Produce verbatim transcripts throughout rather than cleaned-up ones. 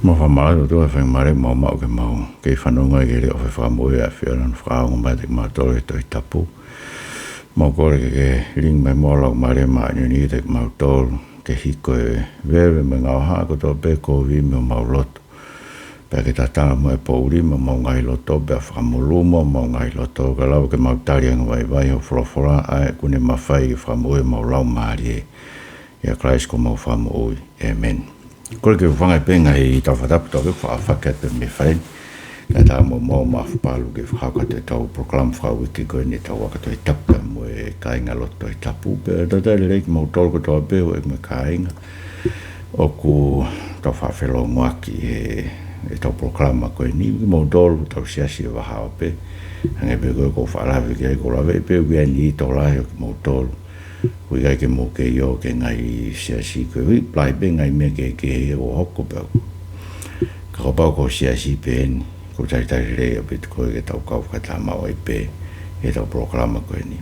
Mau fakamālō atu ʻa e faingamālie ʻoku mau maʻu ke mau kei fanongo ai ki he leʻo fakamoʻui ʻa e ʻAfiona ʻoku fakaongo mai kiate kimautolu ʻi he Tohi Tapu. Mau kole ke ke lilingi mai muʻa ho Laumālie Māʻoniʻoni kiate kimautolu, ke hiko e veve mo e ngaahi ʻaho kotoa pē kovi mei homau loto. Pea ke tatala muʻa e poʻuli mei homau ngaahi loto, pea fakamolū muʻa homau ngaahi loto, kae lava ke mau tali angavaivai hoʻo folofola, ʻa ia ʻoku ne mafai ke fakamoʻui homau laumālie. ʻIa Kalaisi ko homau Fakamoʻui. ʻĒmeni. Kole ke u hūfanga pē he ngaahi tau fakatapu, tau ke fakafaka atu mei fai. Naʻa tau mo mo ma fapalu ke fakahoko atu ʻetau polokalama fakauike ko eni ʻetau ako Tohi Tapu mo e kāinga lotu Tohi Tapu, pea tau talitali lelei kimoutolu kotoa pē ʻoku mo e kāinga ʻoku tau fakafelongoaki he, ʻetau polokalama ko eni, kimoutolu tau siasi ʻi he vahaʻa ope. Hangē pē ko e ʻoku ou faʻa lave ki ai, ʻoku ou lave pē ʻoku ʻi ai e niʻihi tokolahi ʻo kimoutolu ʻoku ʻikai ke mou kei ō ki he ngaahi siasi, ko e ʻuhi, ʻoku lahi pē ngaahi meʻa kehekehe ʻoku hoko pē. Ka kapau ko e siasi pē eni, ʻoku ou talitali lelei ʻaupito koe ke tau kau fakataha maʻu ai pē ʻi heʻetau polokalama ko eni.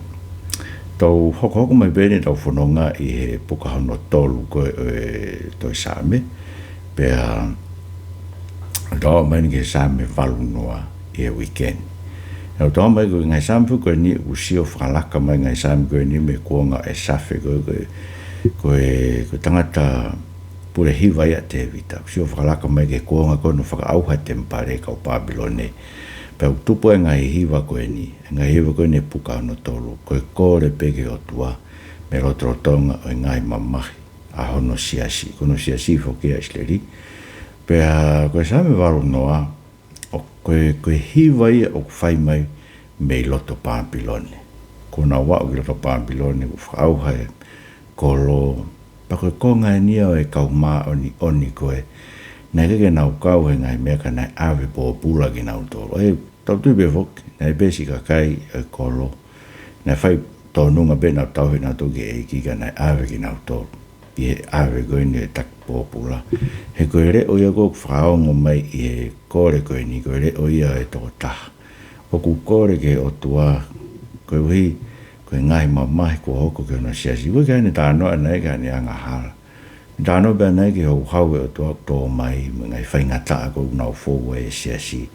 Tau hokohoko mai pē eni ʻetau fononga ʻi he puka hono tolu ko ē ʻo e Tohi Saame, pea tau aʻu mai eni ki he Saame valu noa ʻi he uike ni. ʻOku tau aʻu mai ko e ngaahi saame ko eni, ʻoku sio fakalaka mai e ngaahi saame ko eni mei he kuonga ʻo ʻĒsafe, ko e, ko e, ko e, ko e tangata pule hiva ia ʻa Tēvita. ʻOku sio fakalaka mai ki he kuonga ko ē hono fakaʻauha e temipale ʻe he kau Pāpilone. Pea ʻoku tupu ai e ngaahi hiva ko eni, e ngaahi hiva ko eni he puka hono tolu, ko e kole pē ki he ʻOtua mei he lotolotonga ʻo e ngaahi mamahi ʻa hono siasi, ko hono siasi foki ʻa ʻIsileli. Pea ko e Saame valu noa, ʻoku, ko e, ko e hiva ia ʻoku fai mai mei loto Pāpilone. Ko ʻenau aʻu ki loto Pāpilone, kuo fakaʻauha e kolo, pea ko e konga eni ia ʻo e kau māʻoniʻoni ko ē naʻe ʻikai ke nau kau he ngaahi meʻa ka naʻe ʻave pōpula kinautolu. ʻE, tau tui pē foki, naʻe pehē siʻi kakai ʻo e kolo naʻe fai tōnunga pē ʻenau tauhi ʻenautolu ki he ʻEiki ka naʻe ʻave kinautolu ʻi he ʻave ko eni e taki pōpula. He ko e leʻo ia ʻoku fakaongo mai ʻi he kole ko eni, ko e leʻo ia ʻo e tokotaha ʻoku kole ki he ʻOtua, koeʻuhi ko e ngaahi mamahi kuo hoko ki hono siasi. ʻOku ʻikai ke ne talanoa ʻaʻana ki haʻane angahala. Talanoa pē ʻaʻana ki he houhau ʻa e ʻOtua ʻoku tō mai, mo e ngaahi faingataʻa ʻoku nau fou ai e siasi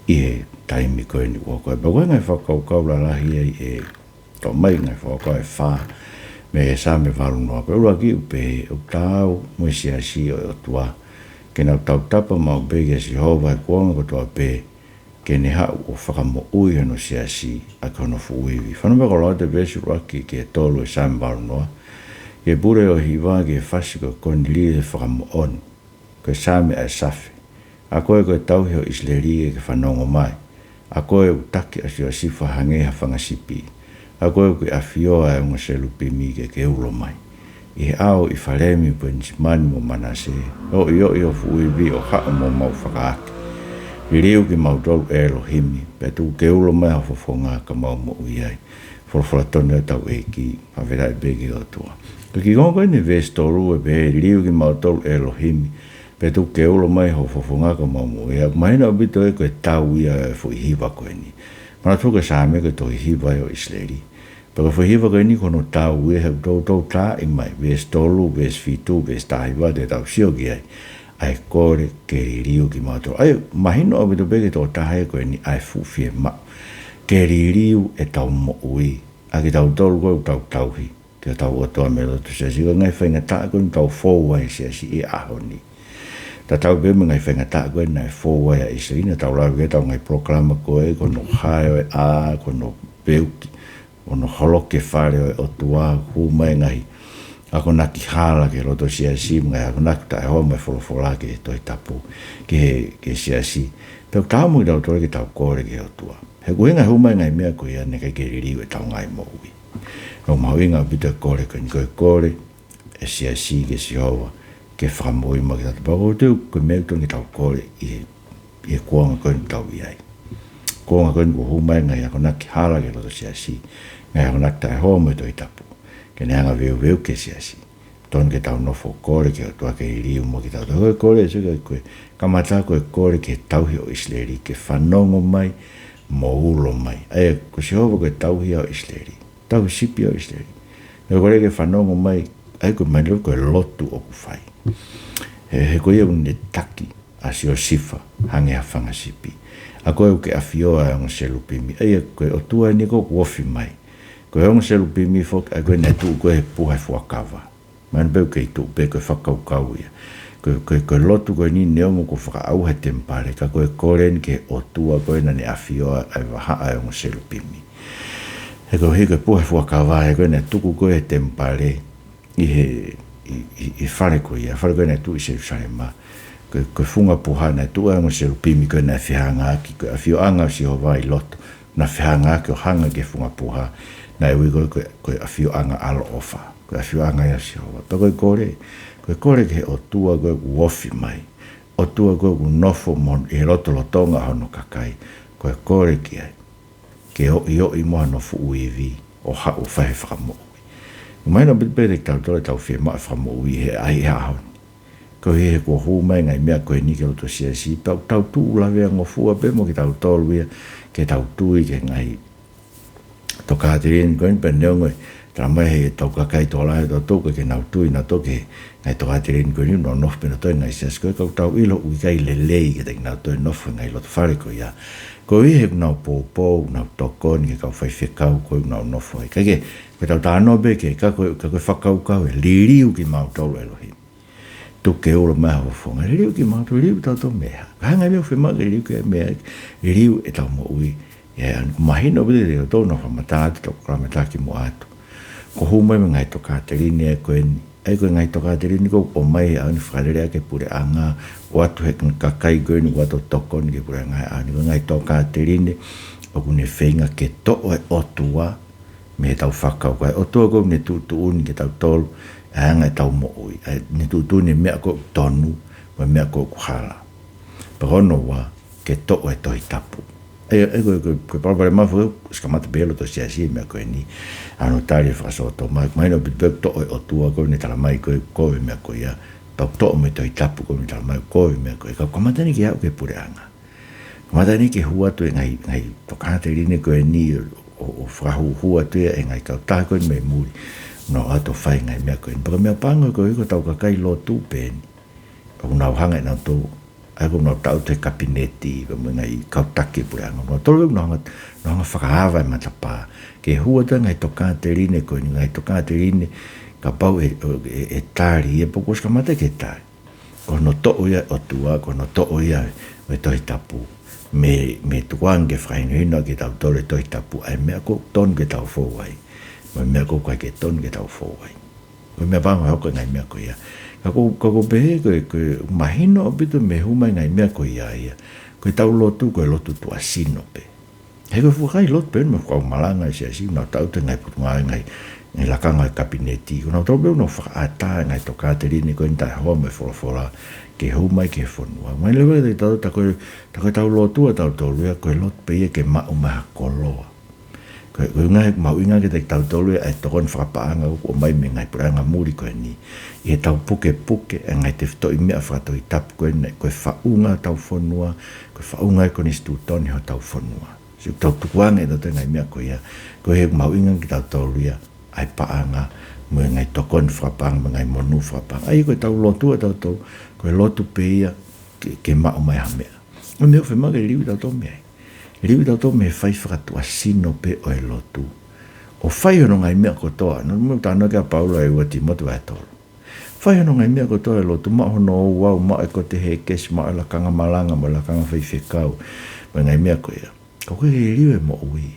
ʻi he taimi ko eni ʻoku hoko. Pea ko e ngaahi fakakaukau lalahi ia ʻe tō mai, ngaahi fakakaukau ʻe fā mei he Saame valu noa. Ko e ʻuluaki ʻoku pehē, ʻoku taau mo e siasi ʻo e ʻOtua ke nau tautapa maʻu pē kia Sihova he kuonga kotoa pē, ke ne haʻu ʻo fakamoʻui hono siasi ʻaki hono fuʻu ivi. Fanongo mai, ʻoku lau atu e veesi ʻuluaki ki he tolu ʻo e Saame valu noa. ʻI he pule ʻo e hiva ki he fasi ko Koniliu ʻi he Fakamoʻoni. Ko e Saame ʻa ʻĒsafe. ʻA koe ko e tauhi ʻo ʻIsileli, ke ke fanongo mai. ʻA koe ʻoku taki ʻa Siosefa hangē ha fanga sipi, ʻa koe ʻoku ke ʻafioʻi ʻa e ongo selupimi, ke ke ulo mai. ʻI he ʻao ʻo ʻIfalemi, Penisimani mo Manase, ʻoiʻoi ho fuʻu ivi ʻo haʻu mo mau fakaake. Liliu kimautolu, ʻElohimi, pea tuku ke ulo mai ho fofonga ka mau moʻui ai. Folofola tonu ʻa hotau ʻEiki, fakafetaʻi pē ki he ʻOtua. Ko e kiʻi konga ko eni veesi tolu ʻoku pehē, liliu kimautolu, ʻElohimi, pea tuku ke ulo mai ho fofonga ka mau moʻui ai. Mahino ʻaupito ē ko e tau ia e foʻi hiva ko eni. Manatuʻi ko e Saame ko e tohi hiva ia ʻo ʻIsileli. Pea ko e foʻi hiva ko eni ko hono tau ia he ʻoku toutou taaʻi mai, veesi tolu, veesi fitu, veesi taha hiva, te tau sio ki ai, ʻa e kole ke liliu kimautolu. ʻA ia, mahino ʻaupito pē ki he tokotaha ko eni ʻa e fuʻu fiemaʻu ke liliu ʻetau moʻui ʻa kitautolu ko ē ʻoku tau tauhi ki hotau ʻOtua mei loto siasi, ko e ngaahi faingataʻa ko eni ʻoku tau fou ai he siasi he ʻaho ni. Tatau pē mo e ngaahi faingataʻa ko ē naʻe fou ai ʻa ʻIsileli, naʻa tau lave ki ai heʻetau ngaahi polokalama ko ē, ko hono hae ʻo e ʻā, ko hono peuki, ko hono holoki e fale ʻo e ʻOtua, hū mai e ngaahi akonaki hala ki he loto siasi, mo e ngaahi akonaki taʻehoa mo e folofola ki he Tohi Tapu, ki he, ki he siasi. Pea ʻoku taau mo kitautolu ke tau kole ki he ʻOtua. He ko e ʻuhinga hū mai e ngaahi meʻa ko ia naʻe ʻikai ke liliu ʻetau ngaahi moʻui. ʻOku mahuʻinga ʻaupito e kole ko eni, ko e kole e siasi kia Sihova ke fakamoʻui mai kitautolu. Pea ʻoku ou tui ko e meʻa ʻoku totonu ke tau kole ʻi he, ʻi he kuonga ko eni ʻoku tau ʻi ai. Kuonga ko eni kuo hū mai e ngaahi akonaki hala ki he loto siasi, ngaahi akonaki taʻehoa mo e Tohi Tapu, ke ne hanga ʻo veuveuki e siasi. Totonu ke tau nofo ʻo kole ki he ʻOtua ke liliu mai kitautolu. Ko e kole, sio ki ai, ko e kamata ko e kole ki he tauhi ʻo ʻIsileli, ke fanongo mai mo ulo mai. ʻA ia, ko Sihova ko e tauhi ia ʻo ʻIsileli, tauhi sipi ia ʻo ʻIsileli. Naʻe kole ke fanongo mai, ʻa ia ko e mahino ko e lotu ʻoku fai. He, he ko ia ʻoku ne taki ʻa ʻa Siosifa, hangē ha fanga sipi. ʻA koe ʻoku ke ʻafioʻi ʻa e ongo selupimi. ʻA ia ko e ʻOtua eni ʻoku ofi mai. Ko e ongo selupimi foki, ʻa ia ko ē naʻe tuʻu ko ē he puha ʻo e fuakava. Mahino pē ʻoku kei tuʻu pē ko e fakakaukau ia. Ko e, ko e, ko e lotu ko eni neongo kuo fakaʻauha e temipale, ka ko e kole eni ki he ʻOtua ko ē naʻa ne ʻafioʻi ʻa e vahaʻa ʻo e ongo selupimi. He ko e, he ko e puha ʻo e fuakava, he ko ē naʻe tuku ko ē he temipale, ʻi he, ʻi, ʻi, ʻi he fale ko ia, fale ko ē naʻe tuʻu ʻi Selusalema. Ko e, ko e funga puha naʻe tuʻu ai e ongo selupimi ko ē naʻe fehangahangai, ko e ʻafioʻanga ʻo Sihova ʻi loto, naʻe fehangahangai ʻo hanga ki he funga puha, naʻe ui ko ē, ko e, ko e ʻafioʻanga ʻaloʻofa, ko e ʻafioʻanga ia ʻo Sihova. Pea ko e kole, ko e kole ki he ʻOtua ko ē ʻoku ofi mai, ʻOtua ko ē ʻoku nofo mo ʻi he lotolotonga ʻo hono kakai, ko e kole ki ai ke ʻoiʻoi mo hono fuʻu ivi ʻo haʻu ʻo fai e fakamoʻui. Mahino pē, pē kiate kitautolu ʻetau fiemaʻu e fakamoʻui he ʻaho ni. Koeʻuhi he kuo hū mai e ngaahi meʻa ko eni ki loto siasi, tau, tau tuʻu lavea ngofua pē mo kitautolu ia, ke tau tui ki he ngaahi tokāteline ko eni, pea neongo e talamai ʻe heʻetau kakai tokolahi ʻo tautolu ʻoku ʻikai ke nau tui nautolu ki he ngaahi tokāteline ko eni, nau nofo pē nautolu he ngaahi siasi ko ē, ka ʻoku tau ʻilo ʻoku ʻikai lelei kiate kinautolu e nofo he ngaahi loto fale ko ia. Koeʻuhi he ʻoku nau poupou, nau tokoni ki he kau faifekau ko ē ʻoku nau nofo ai. Ka ke, ko ʻetau talanoa pē ki ai, ka ko e, ka ko e fakakaukau ē, liliu kimautolu ʻe ʻElohimi. Tuku ke ulo mai ho fofonga, liliu kimautolu, liliu kitautolu mei he hā? Ko e hā e ngaahi meʻa ʻoku fiemaʻu ke liliu ki ai mei ai? Liliu ʻetau moʻui. ʻA ia, ʻoku mahino pē kiate kitautolu, naʻa ku mahino pē kiate kitautolu, naʻa ku fakamatala atu ʻi he tokolahi mei he taimi kimuʻa atu. Kuo hū mai e ngaahi tokāteline ko eni. ʻA ia ko e ngaahi tokāteline ko ē ʻoku ʻomai he ʻaho ni ʻo fakaleleiʻaki e puleʻanga, ʻoatu ʻe he kakai ko eni ʻoku ʻoatu ʻo tokoni ki he puleʻanga he ʻaho ni. Ko e ngaahi tokāteline ʻoku ne feinga ke toʻo e ʻOtua mei heʻetau fakakaukau. Ko e ʻOtua ko ē ʻoku ne tuʻutuʻuni kiate kitautolu e anga ʻetau moʻui. ʻA ia, ne tuʻutuʻuni e meʻa ko ē ʻoku tonu, mo e meʻa ko ē ʻoku hala. Pea ko hono ua, ke toʻo e Tohi Tapu. ʻA ia, ʻa ia ko e, ko e, ko e palopalema foki, ʻosi kamata pē loto siasi e meʻa ko eni. ʻA hono tali e fakasōtoma, mahino pē ʻoku toʻo e ʻOtua ko ē naʻe talamai ko ē ʻoku kovi e meʻa ko ia. Pea toʻo mo e Tohi Tapu ko ē naʻe talamai ʻoku kovi e meʻa ko ia. Ka ʻoku kamata eni ke aʻu ki he puleʻanga. Kamata eni ke hū atu e ngaahi, ngaahi tokāteline ko eni ʻo, ʻo, ʻo fakahūhū atu ia ʻe he ngaahi kautaha ko eni mei muli. Nau ʻoatu ʻo fai e ngaahi meʻa ko eni. Pea ko e meʻa pango ko ē ko ʻetau kakai lotu pē eni. ʻOku nau hanga ʻe nautolu, ʻa ia ʻoku nau taʻu atu he kapineti, pea mo e ngaahi kau taki puleʻanga. Nautolu ʻoku nau hanga, nau hanga ʻo fakaava e matapā. Ke hū atu e ngaahi tokāteline ko eni, ngaahi tokāteline kapau ʻe, ʻe, ʻe tali, ʻe poko ʻosi kamata ke tali. Ko hono toʻo ia e ʻOtua, ko hono toʻo ia e Tohi Tapu. Mei, mei he tukuange ke fakahinohino kiate kitautolu e Tohi Tapu, ʻa e meʻa ʻoku tonu ke tau fou ai. Mo e meʻa ʻoku ʻikai ke tonu ke tau fou ai. Ko e meʻa pango ʻa e hoko e ngaahi meʻa ko ia. Ka ʻoku, ka ʻoku ou pehē ko e, ko e mahino ʻaupito mei he hū mai e ngaahi meʻa ko ia ia. Ko ʻetau lotu, ko e lotu tuʻasino pē. He ko e fuʻu kakai lotu pē eni mo e kau malanga ʻi he siasi, nau taʻu atu e ngaahi potungāue, ngaahi, ngaahi lakanga ʻo e kapineti. Ko nautolu pē ʻoku nau fakaʻatā e ngaahi tokāteline ko eni taʻehoa mo e folofola ke hū mai ki he fonua. Mahino leva kiate kitautolu, tā ko e, tā ko ʻetau lotu ʻatautolu ia, ko e lotu pē ia ke maʻu mai ha koloa. Ko e, ko e ʻuhinga ia ʻoku mahuʻinga kiate kitautolu ia ʻa e tokoni fakapaʻanga ʻoku ʻomai mei he ngaahi puleʻanga muli ko eni. ʻI heʻetau pukepuke e ngaahi tefitoʻi meʻa fakatohitapu ko eni, ko e faʻunga hotau fonua, ko e faʻunga e konisitūtone hotau fonua. Sio, ʻoku tau tukuange ʻe tautolu e ngaahi meʻa ko ia, koeʻuhi he ʻoku mahuʻinga kiate kitautolu ia ʻa e paʻanga, mo e ngaahi tokoni fakapaʻanga, mo e ngaahi monū fakapaʻanga. ʻA ia ko ʻetau lotu ʻatautolu, ko e lotu pē ia ke, ke maʻu mai ha meʻa. Ko e meʻa ʻoku fiemaʻu ke liliu kitautolu mei ai. Liliu kitautolu mei he fai fakatuʻasino pē ʻo e lotu. ʻO fai hono ngaahi meʻa kotoa, naʻe talanoa ki ai ʻa Paula ʻi he ua Tīmote vahe tolu. Fai hono ngaahi meʻa kotoa e lotu, maʻu hono ouau, maʻu e kote hēkesi, maʻu e lakanga malanga, mo e lakanga faifekau, mo e ngaahi meʻa ko ia. Ka ʻoku ʻikai ke liliu e moʻui.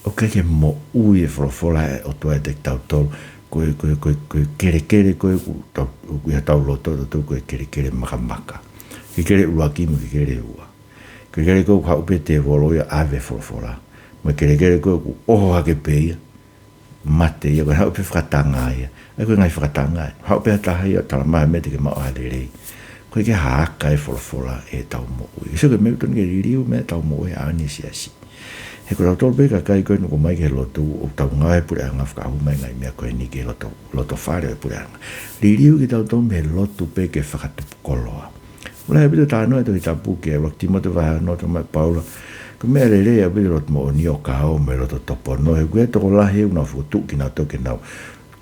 ʻOku ʻikai ke moʻui e folofola ʻa e ʻOtua ʻiate kitautolu. Ko e, ko e, ko e, ko e kelekele ko ē ʻoku tau, ʻoku ʻi hotau loto, tautolu ko e kelekele makamaka. Kelekele ʻuluaki mo e kelekele ua. Kelekele ko ē ʻoku haʻu pē tēvolo ia ʻave folofola. Mo e kelekele ko ē ʻoku ʻoho hake pē ia. Mate ia, ko e haʻu pē fakatanga ia. ʻA ia ko e ngaahi fakatanga ia. Haʻu pē ha taha ia ʻo talamai ha meʻa te ke maʻu ai ha lelei. ʻOku ʻikai ke hā ʻaki e folofola ʻetau moʻui. Sio, ko e meʻa ʻoku totonu ke liliu mei ai ʻetau moʻui he ʻaho ni e siasi. He ko tautolu pē kakai ko eni ʻoku ʻomai ki he lotu, ʻoku tau ngāue he puleʻanga fakahū mai e ngaahi meʻa ko eni ki he loto, loto fale ʻo e puleʻanga. Liliu kitautolu mei he lotu pē ke fakatupu koloa. Lahi ʻaupito e talanoa ʻa e Tohi Tapu ki ai, ua Tīmote vahe ono, talamai ʻe Paula, ko e meʻa lelei ʻaupito e lotu moʻoni ʻo kau mo e loto tōpono, he ʻoku ʻi ai e tokolahi ʻoku nau fokotuʻu kinautolu ke nau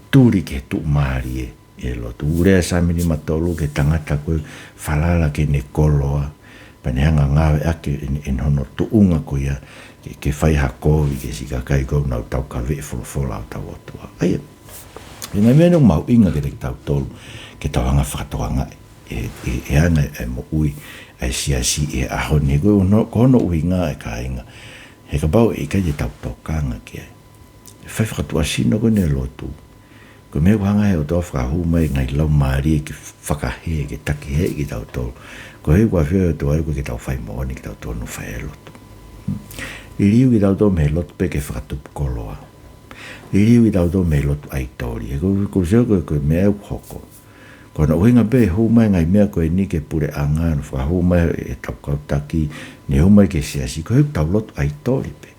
tuli ki he tuʻumālie. ʻi he lotu. Lea Saame nimatolu ki he tangata ko ē falala ki heʻene koloa, pea ne hanga ʻo ngāueʻaki ʻene, ʻene hono tuʻunga ko ia ke, ke fai ha kovi ki he siʻi kakai ʻoku nau taukaveʻi e folofola ʻa hotau ʻOtua. ʻA ia, ʻi he ngaahi meʻa ʻoku mahuʻinga kiate kitautolu ke tau hanga ʻo fakatokangaʻi ʻe, ʻe, ʻe he anga e moʻui ʻa e siasi ʻi he ʻaho ni. Ko hono, ko hono ʻuhinga ē kāinga, he kapau ʻe ʻikai te tau tokanga ki ai, e fai fakatuʻasino ko eni e lotu, ko e meʻa ʻoku hanga ʻe he ʻOtua ʻo fakahū mai e ngaahi laumālie ke fakahē, ke takihēʻi kitautolu. Ko e ʻuhinga ʻoku ʻafio ai e ʻOtua ʻoku ʻikai ke tau fai moʻoni kitautolu ʻi hono fai e lotu. Liliu kitautolu mei he lotu pē ke fakatupu koloa. Liliu kitautolu mei he lotu ʻaitoli. He ko, ko e sio ko, ko e meʻa ʻoku hoko, ko hono ʻuhinga pē ʻe hū mai e ngaahi meʻa ko eni ki he puleʻanga, ʻo fakahū mai ʻe heʻetau kau taki, ne hū mai ki he siasi, ko e ʻuhinga ʻetau lotu ʻaitoli pē.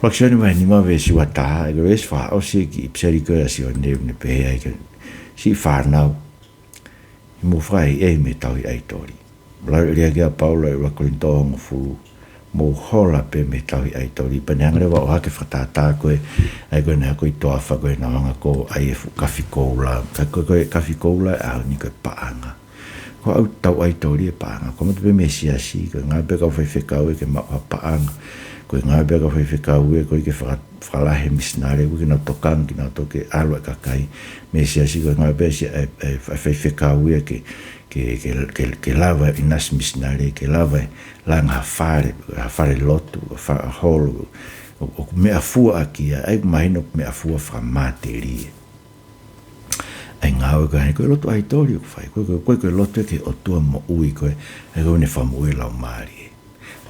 ʻUluaki Sione vahe nima veesi ua taha, ʻa ia ko e veesi fakaʻosi ʻi he ʻipiseli ko ē ʻa Sione, ʻoku ne pehē ai ki he siʻi fānau, ʻi muʻa fai ʻe mei he tauhi ʻaitoli. Lau e lea ko ia ʻa Paula ʻi he ʻuluaki Kolinitō hongofulu, mou hola pē mei he tauhi ʻaitoli. Pea ne hanga leva ʻo ʻohake e fakatātā ko ē, ʻa ia ko ē naʻe hoko ʻi he toafa ko ē naʻa nau hanga ʻo ʻai e fuʻu kafi koula. Ka ko e, ko e kafi koula ʻi he ʻaho ni ko e paʻanga. Ko e ʻū tau ʻaitoli e paʻanga. Ko e kamata pē mei he siasi, ko e ngāue pē ʻa e kau faifekau ia ke maʻu ha paʻanga. Ko e ngāue pē ʻa e kau faifekau ia ko ē ke faka-, fakalahi e misinale, ko ē ke nau tokanga kinautolu ke ʻalu e kakai mei he siasi. Ko e ngāue pē ʻa e, e, e faifekau ia ke, ke, ke, ke, ke lava e ʻinasi misinale, ke lava e langa ha fale, ha fale lotu, ha fa-, holo, ʻo, ʻoku meʻafua ʻaki ia, ʻa ia ʻoku mahino ʻoku meʻafua fakamatelie. ʻA e ngāue ko eni ko e lotu ʻaitoli ʻoku fai, ko e, ko e, ko e, ko e lotu ki he ʻOtua moʻui ko ē, ʻa ia ko ʻene fakamoʻui e laumālie.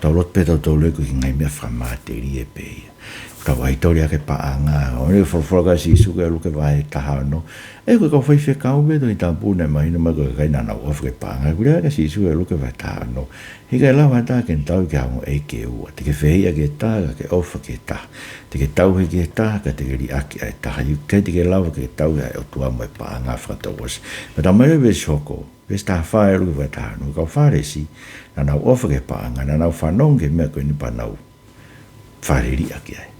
Tau lotu pē tautolu ia ko e ngaahi meʻa fakamatelie pē ia. Tau ʻaitoli ʻaki e paʻanga, ʻo ne folofola ʻa Sīsū ko ē ʻi Luke vahe taha ono. ʻA ia ko e kau faifekau pē Tohi Tapu naʻe mahino mai ko e kakai naʻa nau ʻofa ki he paʻanga. Ko e lea ʻa Sīsū ʻi Luke vahe taha ono, he ʻikai lava ha taha ke ne tauhi ki ha ongo ʻeiki ʻe ua. Te ke fehiʻa ki ha taha, ka ke ʻofa ki ha taha. Te ke tauhi ki ha taha, ka te ke liʻaki ʻa e taha. ʻIkai te ke lava ke tauhi ʻa e ʻOtua mo e paʻanga fakatouʻosi. Pea talamai ʻe he veesi hoko, veesi taha fā ʻi Luke vahe taha ono, ko e kau Fālesi naʻa nau ʻofa ki he paʻanga, naʻa nau fanongo ki he meʻa ko eni pea nau fāleliʻa ki ai.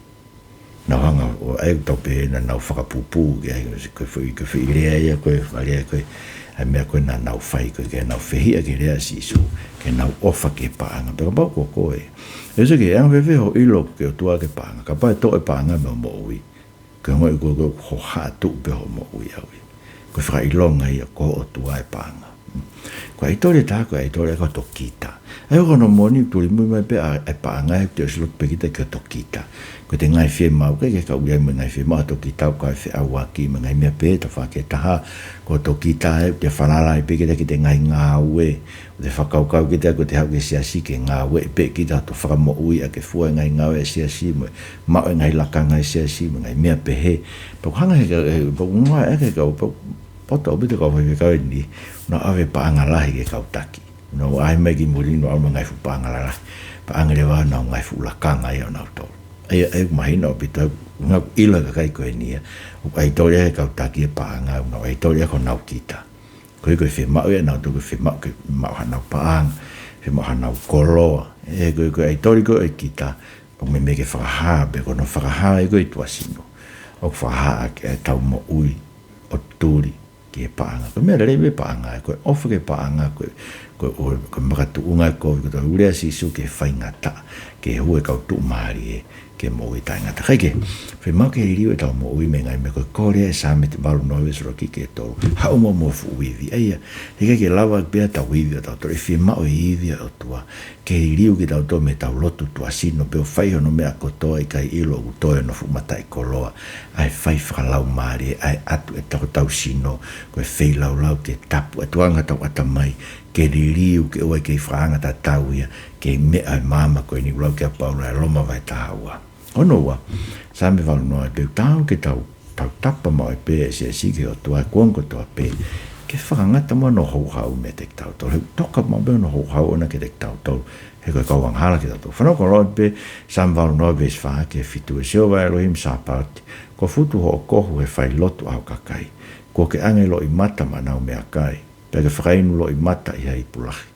Nau hanga ʻo, ʻa ia ʻoku tau pehē naʻa nau fakapūpū ki ai, ko e foʻi, ko e foʻi lea ia ko ē, fakalea ko ē, ʻa e meʻa ko ē naʻa nau fai ko ē, ke nau fehiʻa ki he lea ʻa Sīsū, ke nau ʻofa ki he paʻanga. Pea kapau ko koe, ʻe ʻosi ke anga fēfē hoʻo ʻilo ki he ʻOtua ki he paʻanga? Kapau ʻe toʻo e paʻanga mei hoʻo moʻui, ko e ongoʻi ko, ko hoʻo haʻa tuʻu pē hoʻo moʻui ʻaʻau ia. Ko e fakaʻilonga ia ko e ʻOtua e paʻanga. Ko e ʻaitoli ʻe taha, ko e ʻaitoli ʻa e kau tokita. ʻA ia ko hono moʻoni ʻoku tuli muimui mai pē ʻa e paʻanga he ʻoku te ʻosi lotu pē kita ki he tokita. Ko ʻete ngaahi fiemaʻu, ʻikai ke kau ia mo e ngaahi fiemaʻu ʻa e tokita, ʻoku ʻi ai e feʻauaki mo e ngaahi meʻa pē, tafaʻaki ʻe taha, ko e tokita ʻoku te falala ai pē kita ki heʻete ngaahi ngāue, ʻoku te fakakaukau kita ko ʻete haʻu ki he siasi ke ngāueʻi pē kita hoto fakamoʻui ʻaki e fua e ngaahi ngāue ʻa e siasi mo e maʻu e ngaahi lakanga ʻa e siasi mo e ngaahi meʻa pehē. Pea ʻoku hanga ʻe he, ʻe, pea ʻoku ngāueʻaki ʻe he kau, pea ʻoku poto ʻaupito e kau faifekau ʻi heni, nau ʻave paʻanga lahi ki he kau taki. Nau ʻai mai ki muli nau ʻave e ngaahi fuʻu paʻanga lalahi. Pea ʻange leva ʻenau ngaahi fuʻu lakanga ia ʻonautolu. ʻA ia, ʻa ia ʻoku mahino ʻaupito, ʻoku nau ʻilo e kakai ko eni ia ʻoku ʻaitoli ʻe he kau taki e paʻanga, ʻoku nau ʻaitoli ʻaki honau kita. Ko e, ko e fiemaʻu ia ʻanautolu, ko e fiemaʻu ke maʻu hanau paʻanga, fiemaʻu hanau koloa. ʻE, ko e, ko e ʻaitoli ko ē ʻo e kita, ʻoku meimei ke fakahā pē, ko hono fakahā ia ko ē ʻi tuʻasino, ʻoku fakahā ʻaki ʻetau moʻui ʻo tuli ki he paʻanga. Ko e meʻa lelei pē paʻanga, ko e ʻofa ki he paʻanga, ko e, ko e, ko e, ko e makatuʻunga e kovi, ko e tau lea ʻa Sīsū ki he faingataʻa, ke hū e kau tuʻumālie ki he moʻui taʻengata. Kae kehe, fiemaʻu ke liliu ʻetau moʻui mei he ngaahi meʻa ko ē ʻoku lea ʻa e Saame valu noa veesi ʻuluaki ki he tolu. Haʻu muʻa mo e fuʻu ivi. ʻA ia, he ʻikai ke lava pē ʻetau ivi ʻatautolu, ʻe fiemaʻu e ivi ʻa e ʻOtua ke liliu kitautolu mei heʻetau lotu tuʻasino pē ʻo fai hono meʻa kotoa, ʻikai ʻilo ʻoku toe hono fuʻu mataʻikoloa ʻa e fai fakalaumālie, ʻa e ʻatu ʻetau, ʻetau sino ko e feilaulau ke tapu, ʻa e tuʻunga ʻetau ʻatamai ke liliu, ke ʻoua ʻe kei fakaanga tatau ia ki he meʻa ʻo e maama ko eni, ʻoku lau ki ai ʻa Paula ʻi Loma vahe taha ua. Hono ua, Saame valu noa, pea ʻoku taau ke tau, tautapa maʻu ai pē ʻa e siasi ki he ʻOtua he kuonga kotoa pē, ke fakangata muʻa hono houhau meiate kitautolu. He ʻoku toka maʻu pē hono houhau ʻoʻona kiate kitautolu, he ko e kau angahala kitautolu. Fanongo ki he lau pē Saame valu noa veesi fā ki he fitu: ʻE Sihova ʻElohimi Sāpaoti, kuo futu hoʻo kohu he failotu ʻa ho kakai. Kuo ke ʻange loʻimata maʻa ʻenau meʻakai, pea ke fakainu loʻimata ʻi ha ipu lahi.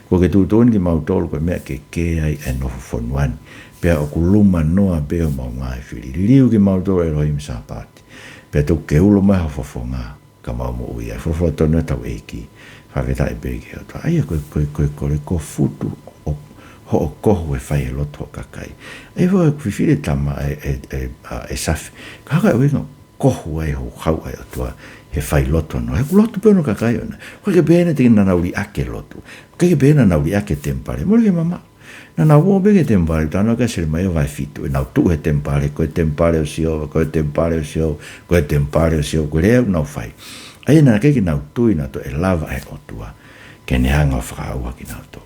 Kuo ke tuʻutuʻuni kimautolu ko e meʻa ke kē ai ʻa e nofo fonua ni, pea ʻoku luma noa pē homau ngaahi fili. Liliu kimautolu, ʻElohimi Sāpaoti, pea tuku ke ulo mai ho fofonga, ka mau moʻui ai. Folofola tonu ʻa hotau ʻEiki. Fakafetaʻi pē ki he ʻOtua. ʻA ia ko e, ko e, ko e, ko e, ko e futu ʻo, hoʻo kohu ʻe fai he loto ʻo e kakai. ʻA ia ʻoku fifili e tama ʻe, ʻe, ʻe, ʻa, ʻe Safi. Ka haka e ʻuhinga kohu ai hoʻo houhau ʻa e ʻOtua he fai loto ʻoʻona. He ʻoku lotu pē ʻoʻona kakai ʻoʻona. ʻOku ʻikai ke pehē naʻe teʻeki naʻa nau liʻaki e lotu. ʻOku ʻikai ke pehē naʻa nau liʻaki e temipale. Mole ke mamaʻo. Naʻa nau ō pē ki he temipale, talanoa ki ai ʻa Selemaia vahe fitu, ʻenau tuʻu he temipale, ko e temipale ʻo Sihova, ko e temipale ʻo Sihova, ko e temipale ʻo Sihova, ko e lea ʻoku nau fai. ʻA ia naʻe ʻikai ke nau tui naʻe toe lava ʻe he ʻOtua ke ne hanga ʻo fakaʻauha kinautolu.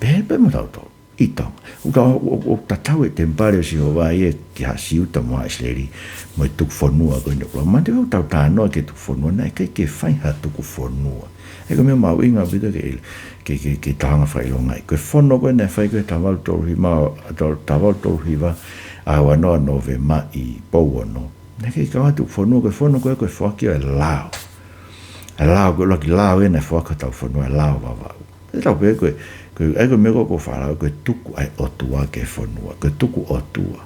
Pehē pē mo tautolu, ʻi Tonga. ʻOku ta-, ʻo, ʻo, ʻo tatau e temipale ʻo Sihova ia ki ha Siuta mo ha ʻIsileli, mo e tuku fonua ko eni ʻoku lau. Manatuʻi ʻoku tau talanoa ki he tuku fonua, naʻe ʻikai ke fai ha tuku fonua. ʻA ia ko e meʻa mahuʻinga ʻaupito ke, ke, ke, ke tau hanga ʻo fakaʻilongaʻi. Ko e fono ko ē naʻe fai ko ē taha valu tolu hiva, taha valu tolu hiva, ʻaho ua noa Nōvema ʻi Pouono. Naʻe ʻikai ke kau ai ha tuku fonua, ko e fono ko ē ko e foaki ʻo e lao. ʻA e lao, ko e ʻuluaki lao ē naʻe foaki ki hotau fonua, ʻa e lao Vavaʻu. Pea tau pehē ko e, ko e, ʻa ia ko e meʻa ko ē ʻoku ou faʻa lau, ko e tuku ʻa e ʻOtua ki he fonua, ko e tuku ʻOtua.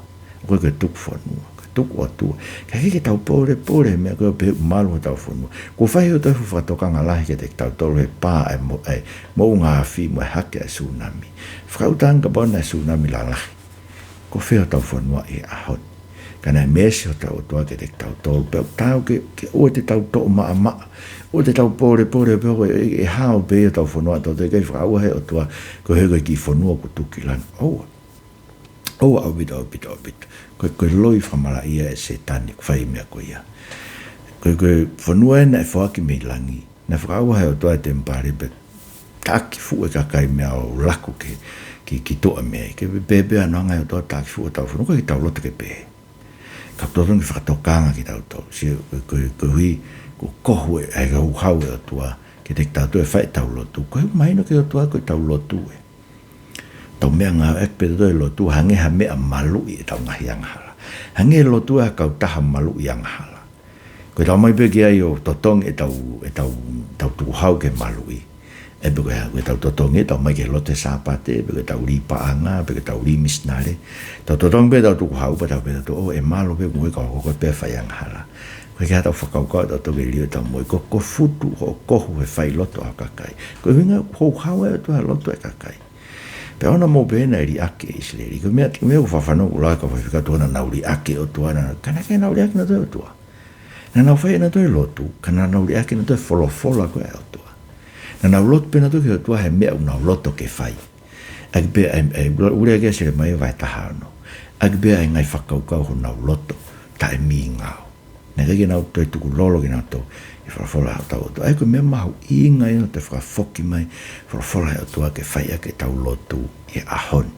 Ko e, ko e tuku fonua, ko e tuku ʻOtua. Ka ʻikai ke tau pōlepole he meʻa ko ē ʻo pehē ʻoku malu hotau fonua. Kuo fai ʻe he ʻOtua e fuʻu fakatokanga lahi kiate kitautolu he pā ʻa e mo-, ʻa e moʻunga afi mo e hake ʻa e sūnami. Fakaʻuta ange kapau naʻe sūnami lalahi, ko fē hotau fonua ʻi he ʻaho ni? Ka naʻe meesi hotau ʻOtua kiate kitautolu, pea ʻoku taau ke, ke ʻoua te tau toʻo maʻamaʻa, ʻoua te tau pōlepole pē ʻo pehē ʻe, ʻe hao pē hotau fonua, tau te kai fakaʻauha ʻe he ʻOtua, ko e hā ko e kiʻi fonua ʻoku tuku ki langi. ʻOua. ʻOua ʻaupito, ʻaupito, ʻaupito. Ko e, ko e loi fakamalaʻia ʻa Sētane, ʻoku fai e meʻa ko ia. Ko e, ko e fonua ē naʻe foaki mei langi. Naʻe fakaʻauha ʻe he ʻOtua e temipale pea taʻaki fuʻu e kakai mei ai ʻo laku ki, ki, ki tuʻa mei ai. Ke pehē pē ʻa e anga ʻo e ʻOtua taʻaki fuʻu hotau fonua, ʻoku ʻikai ke tau loto ke pehē. Ka ʻoku totonu ke fakatokanga kitautolu. Sio, ko e, ko e, ko e hui, ko e kohu e, ʻa e houhau ʻa e ʻOtua kiate kitautolu ʻe fai ʻetau lotu. Ko e mahino ki he ʻOtua ko ʻetau lotu ē. Tau meʻangāueʻaki pē tautolu he lotu, hangē ha meʻa maluʻi ʻetau ngaahi angahala. Hangē e lotu ʻa e kautaha maluʻi angahala. Ko ʻetau ō mai pē ki ai ʻo totongi ʻetau, ʻetau, ʻetau tukuhau ke maluʻi. ʻE pe ko e hā, ko ʻetau totongi, tau ō mai ki he lotu he Sāpate, pe ko ʻetau lī paʻanga, pe ko ʻetau lī misinale. Tau totongi pē ʻetau tukuhau, pea tau pehē tautolu, ʻō, ʻe mālō pē ko e kau ko ē pē fai angahala. ʻOku ʻikai ke tau fakakaukau tautolu ki he liliu ʻetau moʻui, ko, ko e futu hoʻo kohu he fai loto ʻa e kakai. Ko e ʻuhinga houhau ʻa e ʻOtua he loto ʻa e kakai. Pea ʻoua naʻa mou pehē naʻe liʻaki ʻe ʻIsileli. Ko e meʻa, meʻa ʻoku ou fanongo ʻoku lau ʻe he kau faifekau ʻoku naʻa nau liʻaki e ʻOtua, naʻa, ka naʻe ʻikai ke nau liʻaki nautolu e ʻOtua. Naʻa nau fai nautolu e lotu, ka naʻa nau liʻaki nautolu e folofola ko ē ʻa e ʻOtua. Naʻa nau lotu pē nautolu ki he ʻOtua he meʻa ʻoku nau loto ke fai. ʻAki pē ʻa e, ʻa e, ʻoku lea ki ai ʻa Selemaia vahe taha ono. ʻAki pē ʻa e ngaahi fakakaukau honau loto taʻemīngao. Naʻe ʻikai ke nau toe tukulolo kinautolu ʻi he folofola ʻa hotau ʻOtua. ʻA ia ko e meʻa mahuʻinga ia ʻo toe fakafoki mai e folofola ʻa e ʻOtua ke fai ʻaki ʻetau lotu ʻi he ʻaho ni.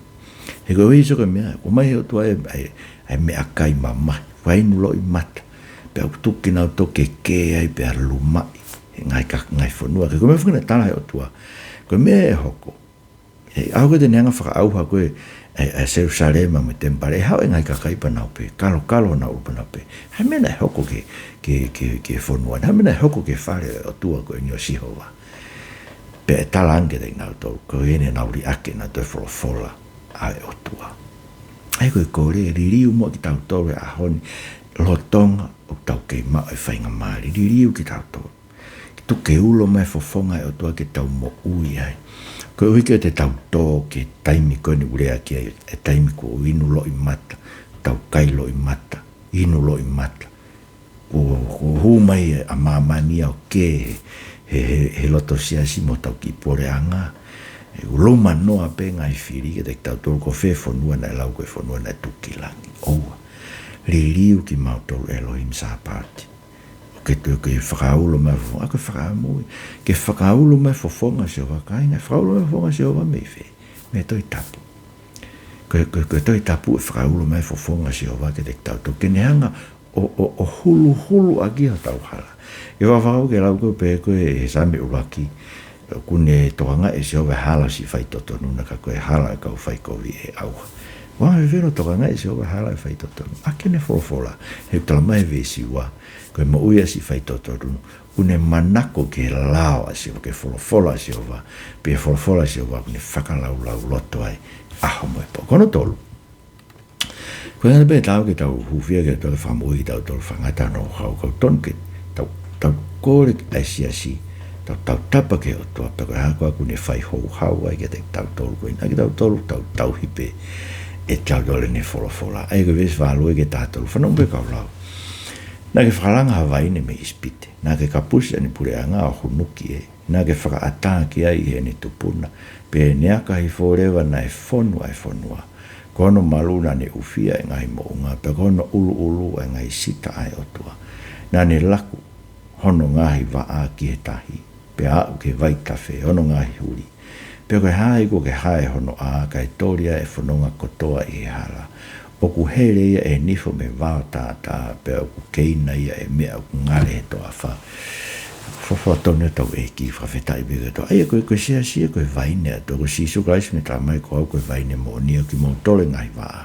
He ko e ʻuhi sio ko e meʻa, ʻomai ʻe he ʻOtua e, ʻa e, ʻa e meʻakai mamahi, ʻoku inu loʻimata. Pea ʻoku tuku kinautolu ke kē ai pea lumaʻi he ngaahi ka-, ngaahi fonua. Ka ko e meʻa foki naʻe tala ʻe he ʻOtua, ko e meʻa ʻe hoko, ʻe, ʻaho ko ē te ne hanga ʻo fakaʻauha ko ē ʻa e, ʻa e Selūsalema mo e temipale, ʻe haʻu e ngaahi kakai pea nau pehē, kalokalo honau ʻulu pea nau pehē, hā e meʻa naʻe hoko ki he, ki he, ki he, ki he fonua ni? Hā e meʻa naʻe hoko ki he fale ʻo e ʻOtua ko eni ʻo Sihova? Pea ʻe tala ange kiate kinautolu, ko ʻene nau liʻaki nautolu e folofola ʻa e ʻOtua. ʻA ia ko e kole, liliu muʻa kitautolu he ʻaho ni, lolotonga ʻoku tau kei maʻu e faingamālie, liliu kitautolu. Ke tuku ke ulo mai e fofonga ʻo e ʻOtua ke tau moʻui ai. Koeʻuhi ke te tau tō ki he taimi ko eni ʻoku lea ki ai, e taimi kuo inu loʻimata, tau kai loʻimata, inu loʻimata. Kuo, kuo hū mai ʻa māmani ʻo kē he, he, he, he loto siasi mo hotau kiʻi puleʻanga. ʻE luma noa pē ngaahi fili kiate kitautolu, ko fē fonua naʻe lau ko e fonua naʻe tuku ki langi. ʻOua. Liliu kimautolu ʻe he ʻElohimi Sāpaoti. ʻO ke toe ke fakaulo mai e fofonga, ʻa ia ko e fakamoʻui. Ke fakaulo mai e fofonga ʻo Sihova, kāinga, fakaulo mai e fofonga ʻo Sihova mei fē? Mei he Tohi Tapu. Ko e, ko e, ko e Tohi Tapu ʻe fakaulo mai e fofonga ʻo Sihova kiate kitautolu. Ke ne hanga ʻo, ʻo, ʻo huluhulu ʻaki hotau hala. Ke fakafakau ke lau ko ē pē ko ē he Saame ʻuluaki, ʻoku ne tokangaʻi ʻe Sihova e hala ʻo siʻi faitotonu na, ka ko e hala ʻo e kau faikovi ʻe ʻauha. ʻOku anga fēfē hono tokangaʻi ʻe Sihova e hala ʻo e faitotonu? ʻAki ʻene folofola, he ʻoku tala mai he veesi ua, ko e moʻui ʻa e siʻi faitotonu, ʻoku ne manako ki he lao ʻa Sihova, ki he folofola ʻa Sihova, pea folofola ʻa Sihova ʻoku ne fakalaulauloto ai ʻaho mo e pō. Ko hono tolu. Ko e anga pē ʻetau, ke tau hūfia ke tau fakamoʻui kitautolu, fakaʻatā hono houhau, ka ʻoku totonu ke tau, Tau kole ʻa e siasi, tau tautapa ki he ʻOtua, pea ko e hā koā ʻoku ne fai houhau ai kiate kitautolu ko eni, ʻa kitautolu tau tauhi pē ʻe tautolu ʻene folofola. ʻA ia ko e veesi valu ki he taha tolu, fanongo pē kau lau. Naʻa ke fakalanga ha vaine mei ʻIsipite, naʻa ke kapusi ʻene puleʻanga ʻo hunuki ē, naʻa ke fakaʻatā ki ai ʻi heʻene tupuna, pea ne aka hifo leva naʻe fonu ʻa e fonua. Ko hono malu naʻa ne ʻufia ʻa e ngaahi moʻunga, pea ko hono ʻuluʻulu ʻa e ngaahi sita ʻa e ʻOtua. Naʻa ne laku hono ngaahi vaʻa ki he tahi, pea aʻu ki he vaitafe hono ngaahi huli. Pea ko e hā ʻoku ke hae hono ʻā, kae toli ʻa e fononga kotoa ʻi he hala? ʻOku hele ia ʻe he nifo mei he vao tātā, pea ʻoku keina ia ʻe he meʻa ʻoku ngali he toafa. Folofola tonu ʻa hotau ʻEiki, fakafetaʻi pē ki he ʻOtua. ʻA ia ko e, ko e siasi ia ko e vaine ʻa e ʻOtua, ko Sīsū Kalaisi naʻe talamai ko au ko e vaine moʻoni, ʻa kimoutolu e ngaahi vaʻa.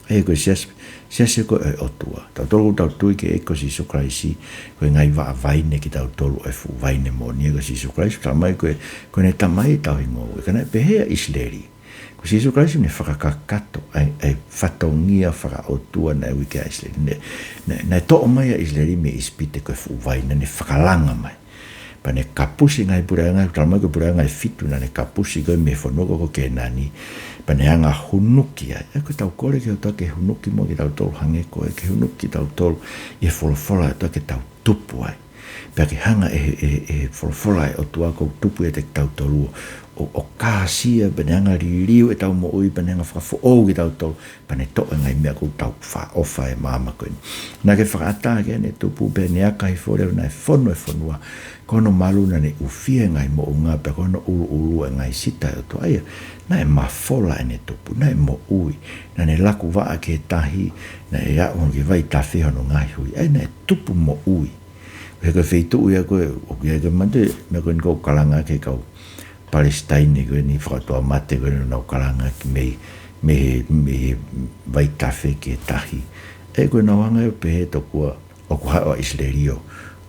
ʻA ia ko e siasi, siasi ko e ʻOtua. Tautolu ʻoku tau tui ki he ʻEiki ko Sīsū Kalaisi, ko e ngaahi vaʻa vaine kitautolu ʻa e fuʻu vaine moʻoni ko Sīsū Kalaisi, talamai ko e, ko ʻene tamai ʻetau hingoa, ʻe ka naʻe pehē ʻa ʻIsileli. Ko Sīsū Kalaisi naʻe fakakakato ʻa e, ʻa e fatongia fakaʻotua naʻe ui ki ai ʻa ʻIsileli. Naʻe, naʻe, naʻe toʻo mai ʻa ʻIsileli mei ʻIsipite ko e fuʻu vaine, naʻe fakalanga mai. Pea ne kapusi ngaahi puleʻanga, talamai ko e puleʻanga ʻe fitu naʻa ne kapusi ko ē mei he fonua ko ē ko Kēnani. Pea ne hanga ʻo hunuki ai. ʻA ia ko ʻetau kole ki he ʻOtua ke hunuki muʻa kitautolu hangē ko ē, ke hunuki kitautolu ʻi he folofola ʻa e ʻOtua ke tau tupu ai. Pea ke hanga ʻe he, ʻe he, ʻe he folofola ʻa e ʻOtua ʻoku tupu ʻiate kitautolu ʻo, ʻo kāsia, pea ne hanga ʻo liliu ʻetau moʻui, pea ne hanga ʻo fakafoʻou kitautolu, pea ne toʻo e ngaahi meʻa ʻoku tau faʻa ʻofa ʻi he maama ko eni. Naʻa ke fakaʻatā ki heʻene tupu, pea ne aka hifo leva naʻe fonu ʻa e fonua. Ko hono malu naʻa ne ʻufia ʻa e ngaahi moʻunga, pea ko hono ʻuluʻulu ʻa e ngaahi sita ʻa e ʻOtua. ʻA ia, naʻe mafola ʻene tupu, naʻe moʻui. Naʻa ne laku vaʻa ki he tahi, naʻe aʻu ki he vaitafe hono ngaahi huli. ʻA ia naʻe tupu moʻui. He ko e feituʻu ia ko ē, ʻoku ʻi ai ko ē manatu, meʻa ko eni ʻoku kalanga ki he kau Palesitaine ko eni, fakaʻotuamate ko eni, nau kalanga ki mei, mei he, mei he vaitafe ki he tahi. ʻA ia ko ʻenau hanga ʻo pehē tokua ʻoku haʻu ʻa ʻIsileli ʻo,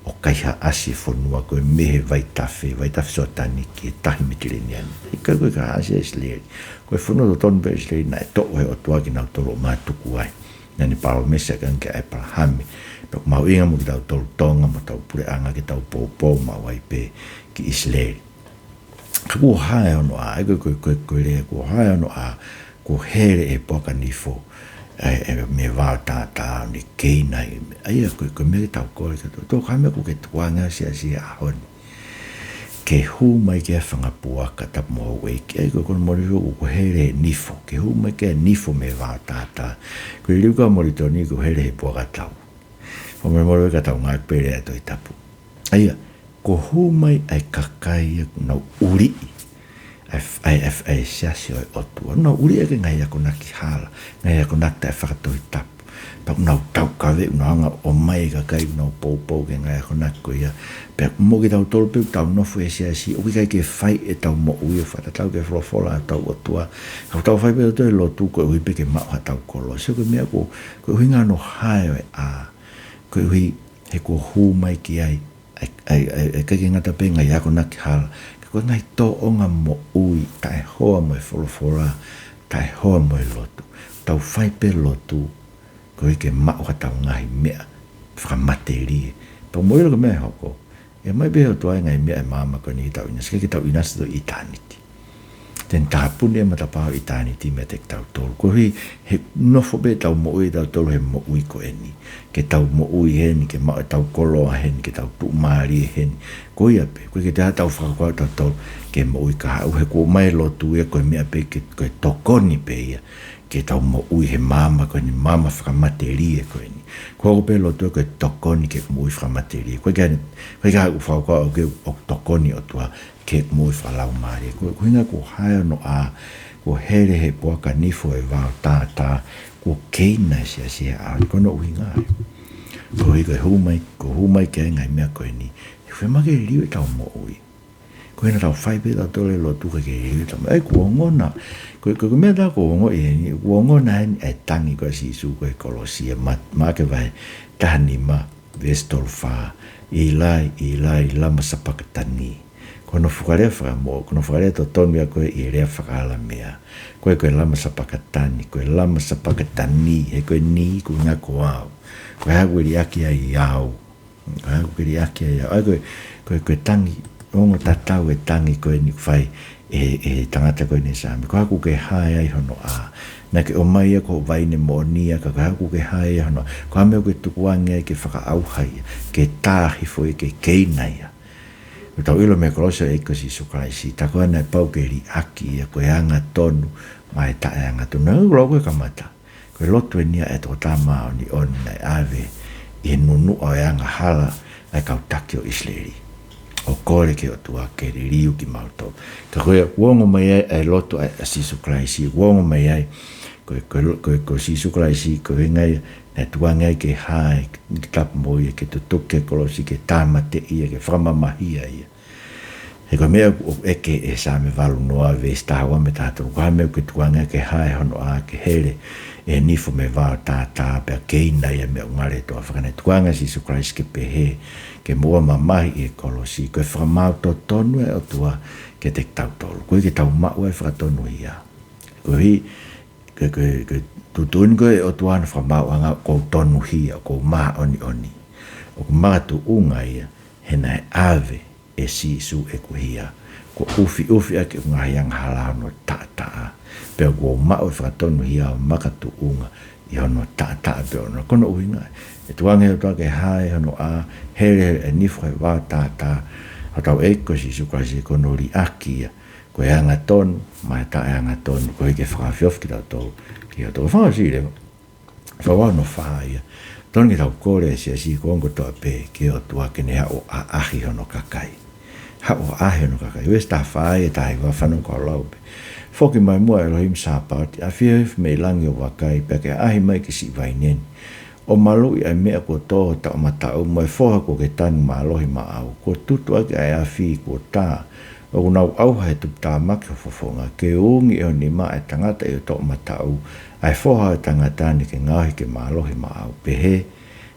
ʻo kaihaʻasi e fonua ko ē mei he vaitafe, vaitafe Soatani ki he tahi Mediterranean. ʻIkai ko e kaihaʻasi ʻa ʻIsileli. Ko e fonua totonu pē ʻo ʻIsileli naʻe toʻo ʻe he ʻOtua kinautolu ʻo mātuku ai. Naʻa ne palōmesi ange kia ʻĒpalahame. Pea ʻoku mahuʻinga mo kitautolu Tonga mo hotau puleʻanga ke tau poupou maʻu ai pē ki ʻIsileli. Ka kuo hae hono ʻā, ʻa ia ko e, ko e, ko e, ko e lea kuo hae hono ʻā, kuo hele ʻe he puaka nifo, ʻe, ʻe, mei he vao tātā ʻo ne keina ai. ʻA ia ko e, ko e meʻa ke tau kole ki he ʻOtua. Tokua ha meʻa ʻoku ke tukuange ʻa e siasi he ʻaho ni. Ke hū mai ki ai e fanga puaka, tapu mo houʻeiki. ʻA ia ko e, ko hono moʻoni ʻoku, kuo hele ʻe he nifo. Ke hū mai ki ai e nifo mei he vao tātā. Ko e liliu ʻa Molitoni kuo hele ʻe he puaka tau. Ko e moʻoni ʻoku ʻikai ke tau ngāueʻaki pē e lea ʻa e Tohi Tapu. ʻA ia, kuo hū mai ʻa e kakai ia ʻoku nau ʻuliʻi ʻa e, ʻa e, ʻa e, ʻa e siasi ʻo e ʻOtua. Nau ʻuliʻi ʻaki e ngaahi akonaki hala, ngaahi akonaki taʻefakatohitapu. Pea ʻoku nau taukaveʻi, ʻoku nau hanga ʻo ʻomai e kakai ʻoku nau poupou ki he ngaahi akonaki ko ia. Pea mo kitautolu pē ʻoku tau nofo he siasi, ʻoku ʻikai ke fai ʻetau moʻui ʻo fakatatau ki he folofola ʻa hotau ʻOtua. Ka ʻoku tau fai pē ʻetau lotu koeʻuhi pē ke maʻu haʻatau koloa. Sio ko e meʻa ko, ko e ʻuhinga hono hae ʻo e ʻā. Koeʻuhi he kuo hū mai ki ai, ʻa e, ʻa e, ʻa e, ʻa e ʻikai ke ngata pē he ngaahi akonaki hala, ka ko e ngaahi tōʻonga moʻui taʻehoa mo e folofola, taʻehoa mo e lotu. Tau fai pē lotu, koeʻuhi ke maʻu haʻatau ngaahi meʻa fakamatelie. Pea mou ʻilo ko e meʻa ʻe hoko, ʻe ʻomai pē ʻe he ʻOtua e ngaahi meʻa ʻa e maama ko eni ke tau ʻinasi, ke tau ʻinasi ʻi ʻitāniti. Te ne tāpuni e matapā ʻo ʻitāniti meiate kitautolu. Koeʻuhi he nofo pē ʻetau moʻui ʻatautolu he moʻui ko eni. Ke tau moʻui heni, ke maʻu ʻetau koloa heni, ke tau tuʻumālie heni. Ko ia pē, ʻoku ʻikai ke toe ʻi ai haʻatau fakakaukau ʻatautolu ki he moʻui kahaʻu. He kuo ʻomai e lotu ia ko e meʻa pē ke, ko e tokoni pē ia ke tau moʻui he maama ko eni, maama fakamatelie ko eni. Ko e hoko pē e lotu ia ko e tokoni ki he moʻui fakamatelie. ʻOku ʻikai ke, ʻoku ʻikai ke ʻi ai haʻaku fakakaukau ʻoku, ʻoku tokoni e ʻOtua ki he moʻui fakalaumālie. Ko, ko e ʻuhinga kuo hae hono ʻā, kuo hele ʻe he puaka nifo e vao tātā, kuo keina e siasi he ʻaho ni, ko hono ʻuhinga ia. Koeʻuhi ko e hū mai, kuo hū mai ki ai e ngaahi meʻa ko eni, he ʻoku fiemaʻu ke liliu ʻetau moʻui. Ko ʻene tau fai pē ʻatautolu e lotu kae ʻikai ke liliu ʻetau moʻui. ʻA ia kuo ongona, ko, ko, ko e meʻa ʻoku ou ongoʻi heni, kuo ongona heni e tangi ko ē ʻa Sīsū ko ē he kolosi, ʻa Ma-, Maʻake vahe taha nima, veesi tolu fā, Ilai, Ilai, lama sapakatani. Ko hono fakalea fakamoʻoni, ko hono fakalea totonu ia ko ē ʻi he lea faka-ʻAlamea. Ko e, ko e lama sapakatani, ko e lama sapakatani, he ko e ni ʻoku ʻuhinga ko au. Ko e hā ʻoku ke liʻaki ai au? Ko e hā ʻoku ke liʻaki ai au? ʻA ia ko e, ko e, ko e tangi, ongo tatau e tangi ko eni ʻoku fai ʻe, ʻe he tangata ko eni Saame. Ko e hā ʻoku ke hae ai hono ʻā? Naʻa ke ʻomai ia ko e vaine moʻoni ia, ka ko e hā ʻoku ke hae ai hono ʻā? Ko e hā e meʻa ʻoku ke tukuange ai ke fakaʻauha ia, ke tā hifo ia, ke keina ia? ʻOku tau ʻilo mei he kolosi ʻo e ʻEiki ko Sīsū Kalaisi, tā ko ē naʻe pau ke liʻaki ia, ko e angatonu maʻa e taʻeangatonu. Naʻa ku lau ko e kamata, ko e lotu eni ia ʻa e Tokotaha Māʻoniʻoni naʻe ʻave ʻi he nunuʻa ʻo e angahala ʻa e kau taki ʻo ʻIsileli, ʻo kole ki he ʻOtua ke liliu kimautolu. Ka ko e ʻoku ongo mai ai ʻa e lotu ʻa, ʻa Sīsū Kalaisi, ʻoku ongo mai ai, ko e, ko e lo-, ko e, ko Sīsū Kalaisi, ko e ʻuhinga ia naʻe tukuange ai ke hae, ke tapu mo ia, ke tutuki e kolosi, ke tāmateʻi ia, ke fakamamahiʻi ia. He ko e meʻa ʻoku ʻeke ʻe Saame valu noa veesi taha ua mo e taha tolu, ko e hā e meʻa ʻoku ke tukuange ai ke hae hono ʻā, ke hele ʻe he nifo mei he vao tātā, pea keina ia mei he ʻū ngaletoa. Fakaʻamu naʻe tukuange ʻa Sīsū Kalaisi ke pehē, ke moʻua mamahi ʻi he kolosi, ko e fakamaau totonu ʻa e ʻOtua kiate kitautolu. Koeʻuhi ke tau maʻu ai e fakatonuhia. Koeʻuhi, ko e, ko e, ko e tuʻutuʻuni ko ē ʻa e ʻOtua ʻi hono fakamaauʻanga, ʻoku ou tonuhia, ʻoku ou māʻoniʻoni. ʻOku makatuʻunga ia he naʻe ʻave ʻe Sīsū ʻeku hia, kuo ʻufiʻufi ʻaki ʻeku ngaahi angahala ʻi hono taʻataʻa. Pea kuo u maʻu e fakatonuhia ʻo makatuʻunga ʻi hono taʻataʻa pē ʻoʻona. Ko hono ʻuhinga ia, ʻe tukuange ʻe he ʻOtua ke hae hono ʻā, hele ʻe he nifo he vao tātā, hotau ʻEiki ko Sīsū Kalaisi, ko hono liʻaki ia, ko e angatonu maʻa e taʻeangatonu, koeʻuhi ke fakaofiofi kitautolu ki he ʻOtua. Fakaʻosi leva, fakaʻosi hono fā ia. Totonu ke tau kole ʻa e siasi, ko e ongo kotoa pē, ki he ʻOtua ke ne haʻu ʻo ʻaʻahi hono kakai. Haʻu ʻo ʻaʻahi hono kakai. Veesi taha fā ia, taha hiva, fanongo kau lau pē. Foki mai muʻa ʻElohimi Sāpaoti, ʻafio hifo mei langi ʻo vakai, pea ke ʻaʻahi mai ki he siʻi vaine ni, ʻo maluʻi ʻa e meʻa kuo tō ho toʻomataʻu, mo e foha kuo ke tangi mālohi maʻau. Kuo tutu ʻaki ʻa e afi, kuo tā, ʻoku nau ʻauha he tuputāmaki ho fofonga. Ke ungi ʻe ho nima ʻa e tangata ʻi ho toʻomataʻu, ʻa e foha ʻo e tangata ni ke ngaohi ke mālohi maʻau. Pehē,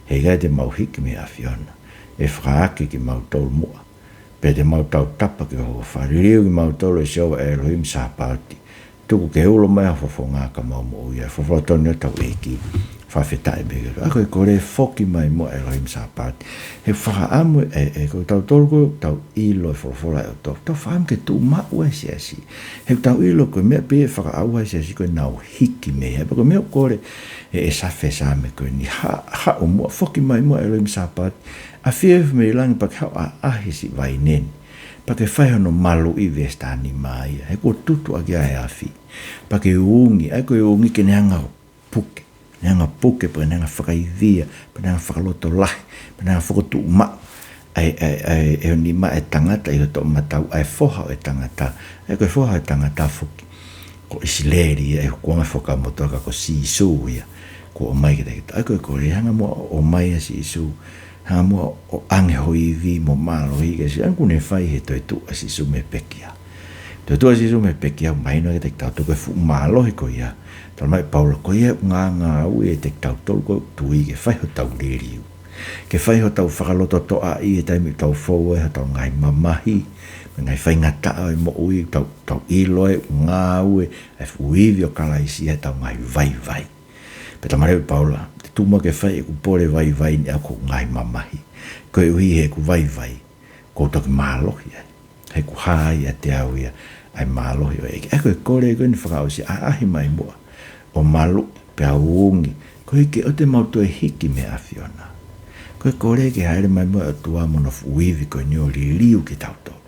he ʻikai te mau hiki mei he ʻAfiona. ʻE fakaake kimautolu muʻa, pea te mau tautapa ki ho huafa. Liliu kimautolu ʻe Sihova ʻElohimi Sāpaoti. Tuku ke ulo mai ho fofonga ka mau moʻui. ʻA e folofola tonu ʻa hotau ʻEiki. Fakafetaʻi pē ki he ʻOtua. ʻA ia ko e kole, foki mai muʻa ʻElohimi Sāpaoti. He fakaʻamu ē, ē, ko tautolu ko ē ʻoku tau ʻilo e folofola ʻa e ʻOtua, tau fakaʻamu ke tuʻu maʻu ʻa e siasi. He ʻoku tau ʻilo ko e meʻa pē ʻe fakaʻauha ʻa e siasi ko ē ʻenau hiki mei ai. Pea ko e meʻa ʻoku kole ʻe, ʻe Safe Saame ko eni, ha, haʻu muʻa, foki mai muʻa ʻElohimi Sāpaoti. ʻAfio hifo mei langi pea ke haʻu ʻo ʻaʻahi siʻi vaine ni. Pea ke fai hono maluʻi, veesi taha nima ia. He kuo tutu ʻaki ʻa e afi. Pea ke ungi, ʻa ia ko e ungi ke ne hanga ʻo puke. Ne hanga ʻo puke, pea ne hanga ʻo fakaivia, pea ne hanga ʻo fakalotolahi, pea ne hanga ʻo fokotuʻu maʻu ʻa e, ʻa e, ʻa e, ʻa e nima ʻo e tangata ʻi ho toʻomataʻu, ʻa e foha ʻo e tangata. ʻA ia ko e foha ʻo e tangata foki, ko ʻIsileli ia, ʻa e hū ko e ngaahi fakamotuʻa, ka ko Sīsū ia kuo ʻomai kiate kitautolu. ʻA ia ko e kole, hanga muʻa ʻo ʻomai ʻa Sīsū, hanga muʻa ʻo ʻoange ho ivi mo mālohi ki he siasi, ʻa ia ʻoku ne fai he toetuʻu ʻa Sīsū mei he pekia. Toetuʻu ʻa Sīsū mei he pekia ʻoku mahino kiate kitautolu ko e fuʻu mālohi ko ia. Talamai ʻe Paula, ko ia ʻoku ngāngāue ʻiate kitautolu ʻoku tui, ke fai hotau liliu, ke fai hotau fakalototoʻaʻi he taimi ʻoku tau fou ai, hotau ngaahi mamahi mo e ngaahi faingataʻa ʻo e moʻui, tau, tau ʻilo ai ʻoku ngāue ʻa e fuʻu ivi ʻo Kalaisi ʻi heʻetau ngaahi vaivai. Pea talamai ʻe Paula, te u tuʻu muʻa ke fai ʻeku pole vaivai ni ʻaki hoku ngaahi mamahi, koeʻuhi he ʻoku ou vaivai, kuo u toki mālohi ai. He ʻoku hā ai ʻiate au ia ʻa e mālohi ʻo e ʻEiki. ʻA ia ko e kole ko eni fakaʻosi, ʻaʻahi mai muʻa ʻo maluʻi pea ungi, koeʻuhi ke ʻoua te mau toe hiki mei he ʻAfiona. Ko e kole ke hāʻele mai muʻa e ʻOtua mo hono fuʻu ivi ko eni ʻo liliu kitautolu.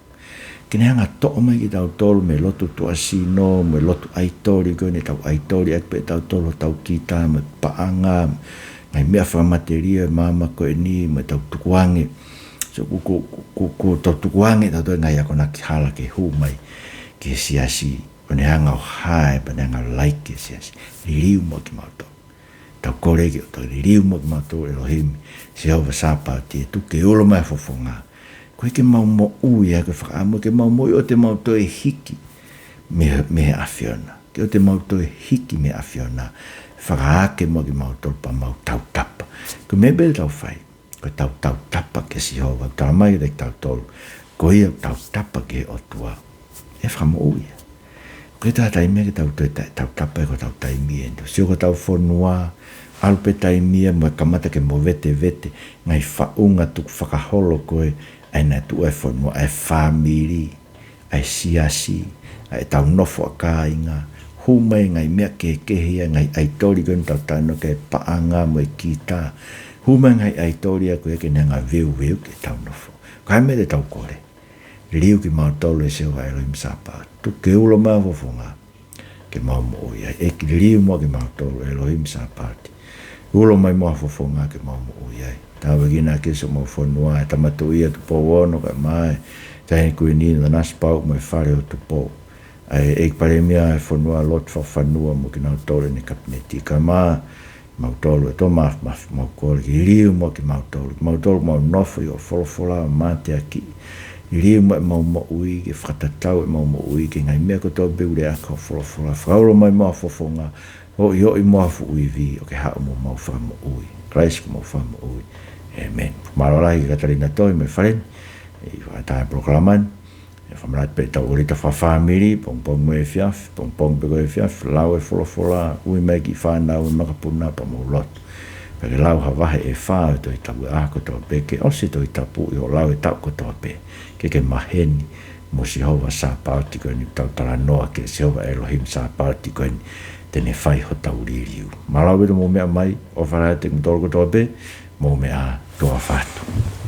Ke ne hanga ʻo toʻo mai kitautolu mei he lotu tuʻasino, mei he lotu ʻaitoli ko eni, tau ʻaitoli atu pē tautolu hotau kita, mo e paʻanga, ngaahi meʻa fakamatelie ʻo e māmani ko eni, mo ʻetau tukuange. So, ko, ko, ko, ko, ko ʻetau tukuange ʻetau toe ngaahi akonaki hala ke hū mai ki he siasi, ʻo ne hanga ʻo hae, pea ne hanga ʻo laiki e siasi. Liliu muʻa kimautolu. Tau kole ki he ʻOtua, liliu muʻa kimautolu ʻElohimi Sihova Sāpaoti, ē, tuku ke ulo mai ho fofonga. Koeʻuhi ke mau moʻui, ʻa ia ko e fakaʻamu ke mau moʻui, ʻoua te mau toe hiki mei he, mei he ʻAfiona. Ke ʻoua te mau toe hiki mei he ʻAfiona. Fakaake muʻa kimautolu pea mau tautapa. Ko e meʻa pē ʻoku tau fai, ko ʻetau tautapa kia Sihova. Talamai kiate kitautolu, ko ia ʻoku tautapa ki he ʻOtua, ʻe fakamoʻui ia. Ko e taimi ke tau toe ta-, tau tapa ko hotau taimi eni. Sio ko hotau fonua, ʻalu pē taimi ia mo e kamata ke movetevete, ngaahi faʻunga tukufakaholo ko ē, ʻa ia naʻe tuʻu ai e fonua, ʻa e fāmili, ʻa e siasi, ʻa ʻetau nofo ʻa kāinga, hū mai ngaahi meʻa kehekehe ia, ngaahi ʻaitoli ko ē naʻa tau talanoa ki ai, paʻanga mo e kita, hū mai ngaahi ʻaitoli ia ko ē ke ne hanga ʻo veuveuki ʻetau nofo. Ko e meʻa te tau kole. Liliu kimautolu ʻe Sihova ʻElohimi Sāpaoti. Tuku ke ulo mai ha fofonga ke mau moʻui ai. ʻEiki, liliu muʻa kimautolu ʻElohimi Sāpaoti. Ulo mai muʻa ha fofonga ke mau moʻui ai. Tāpuekina ʻa e siʻomau fonua, ʻa e Tama Tuʻi ʻa Tupou Ono, kae ʻumaʻā e Taʻahine Kuini Nanasipauʻu mo e Fale ʻo Tupou. ʻA e ʻEiki Palēmia ʻo e fonua, Lord Fakafanua mo kinautolu ʻene kapineti. Kae ʻumaʻā kimautolu ʻe Tō Mafimafi, mau kole ke liliu muʻa kimautolu, kimautolu ʻoku mau nofo ʻi hoʻo folofola ʻo mateakiʻi. Liliu muʻa ʻemau moʻui, ke fakatatau ʻemau moʻui ki he ngaahi meʻa kotoa pē ʻoku lea ʻaki hoʻo folofola. Fakaulo mai muʻa ha fofonga, ʻo ʻiloʻi muʻa ha fuʻu ivi ʻo ke haʻu mo mau fakamoʻui. Kalaisi ko homau Fakamoʻui. ʻĒmeni. Mālō lahi Katalina Toi mo e fale ni, ʻi he fakaʻatā e polokalama ni. ʻE fakamanatu pē ʻetau ʻōlita fakafāmili, pongipongi mo e efiafi, pongipongi pē ko e efiafi, lau e folofola, ui mai e kiʻi fānau, e makapuna, pea mou lotu. Pea ke lau ha vahe ʻe fā ʻo e Tohi Tapu he ʻaho kotoa pē, ke ʻosi e Tohi Tapu ʻi hoʻo lau he taʻu kotoa pē. Ke ke maheni mo Sihova, Sāpaoti ko eni ʻoku tau talanoa ki ai, Sihova ʻElohimi Sāpaoti ko eni te ne fai hotau liliu. Mālō ʻaupito hoʻomou meʻa mai, ʻofa lahi atu kiate kimoutolu kotoa pē, mou meʻa ā, tuʻa ʻofa atu.